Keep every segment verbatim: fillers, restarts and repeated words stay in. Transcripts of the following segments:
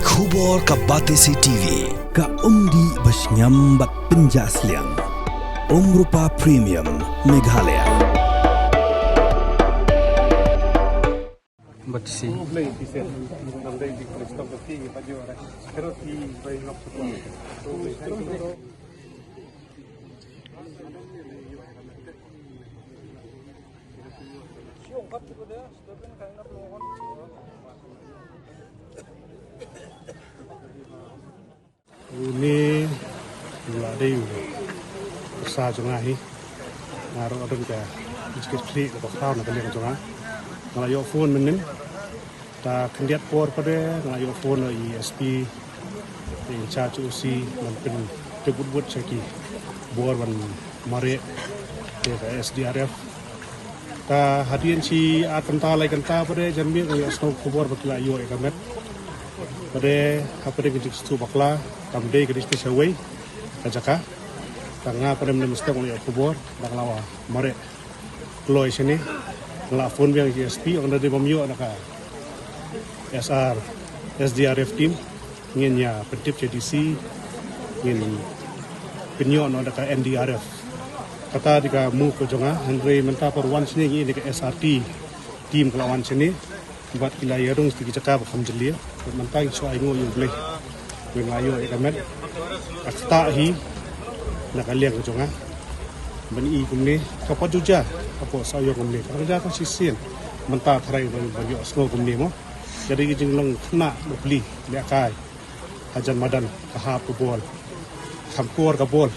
Khubor ka Batesi T V, ka umdih ba shngiam bad pynjah sliang. Umrupa Premium, Meghalaya. Batesi. Une u la dei u sa jong nga hi. Nga ruh don ka jingkitkhlieh kaba khraw na ka liang jong nga. Nga la ïoh phone mynnin. Ta khyndiat por pat de nga la ïoh phone na i S P, i in charge O C, ban pyntip wut wut sha ki bor ban mareh ïa ka S D R F. Ta hadien shi ar kynta lai kynta pat de jan miet nga ïohsngew khubor ba ki la ïoh ïa ka met. Pat de hapdeng ka jingsngewthuh bakla kam dei ka dei sha wei ka jaka. Ta nga pat de mynne mynstep nga la ïoh khubor ba ka la wan mareh kloi shane. Nga la phone biang ïa ka S P, ong da dei bym ïoh na ka S R, S D R F team. Ngin ïa pyntip sha D C, ngin pynïoh noh da ka N D R F. Kata dei ka move ka jong nga, hynrei mynta pat wan shane ngi ïohi ka S R T team ka la wan shane. Bad ki la ïarung sha ki jaka ba kham jylliew. Bad mynta ngi shu ainguh ïa U Blei. Ba nga la ïoh ïa ka met. Ka ktah hi na ka liang ka jong nga. Ban i kumne, ka pat ju jia hapoh Sohiong kumne. Ka dang jia tang shisien. Mynta tharai ban, ban ïohsngew kumne mo. Ka dei ka jinglong khynnah bapli, lehkai. Hajan madan, ka hap ka bol. Kham kor ka bol.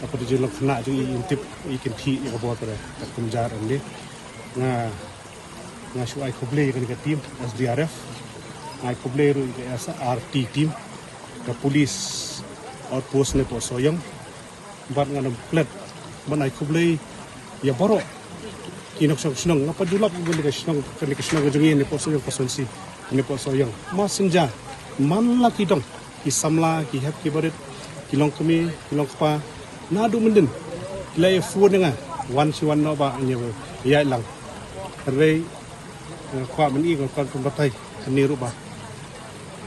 Ka pat ka jinglong khynnah jong i, in tip, i kynthih ïa ka bol pat de. Ka kumjuh ym dei. Nga Nga shu ai khublei ïa kane ka team S D R F. Nga ai khublei ruh ïa ka S R T team, ka police outpost ne poh Sohiong. Bad nga dang plet ban ai khublei ïa baroh ki nongshong shnong, nga pat ju lap ïa kane ka shnong, kane ka shnong ka jong ngi ne poh Sohiong constituency, ne poh Sohiong. Masynja man la ki dong, ki samla, ki hep ki barit, ki longkmie, ki longkpa, naduh myndien ki la ïa phone ïa nga, wan shi wan noh ba ngi ïa ïaid lang. Hynrei nga kwah ban i, nga kwah ban pynbatai hangne ruh ba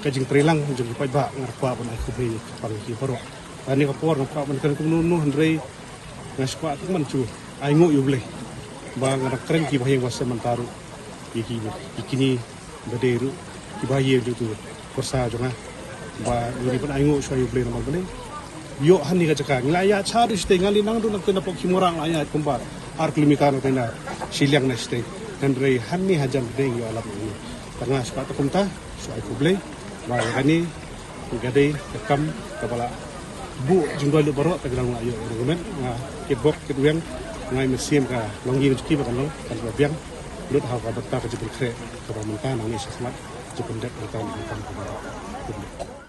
ka jingtreilang jong ki paidbah, nga kwah ban ai khublei kyrpang ïa ki baroh. Hangne ka por nga kwah ban kren kumno kumno, hynrei nga shu kwah tang ban shu ainguh ïa U Blei ba nga dang kren ki bahaïing bahasem mynta ruh ïa ki, ïa kine ba dei ruh ki bahaïing jong utu u pyrsa jong nga. Ba ngi dei ban ainguh shuwa ïa U Blei namar ba ngi ïoh hangne ka jaka. Ngi la ïaid sha dei shatei, nga la nang dei nangtei na Pokemora, nga la ïaid kumba ar kilometer nangtei na shiliang na shatei. Hynrei hangne hajan ba dei ngi ïoh lap ïa ngi. Tang nga shu kwah tang kumta, shu ai khublei ba ïa kane ka dei ka kam kaba la buh jingduwai lut baroh, ta ka dang la ïoh ruh. Nga kit bok kit weng, nga ai mynsiem ka longïing jong ki ba kan long kan ba biang lut ha ka bynta ka jingpynkhreh kaba mynta nangne shakhmat, jingpyndep bynta na ka kam kaba.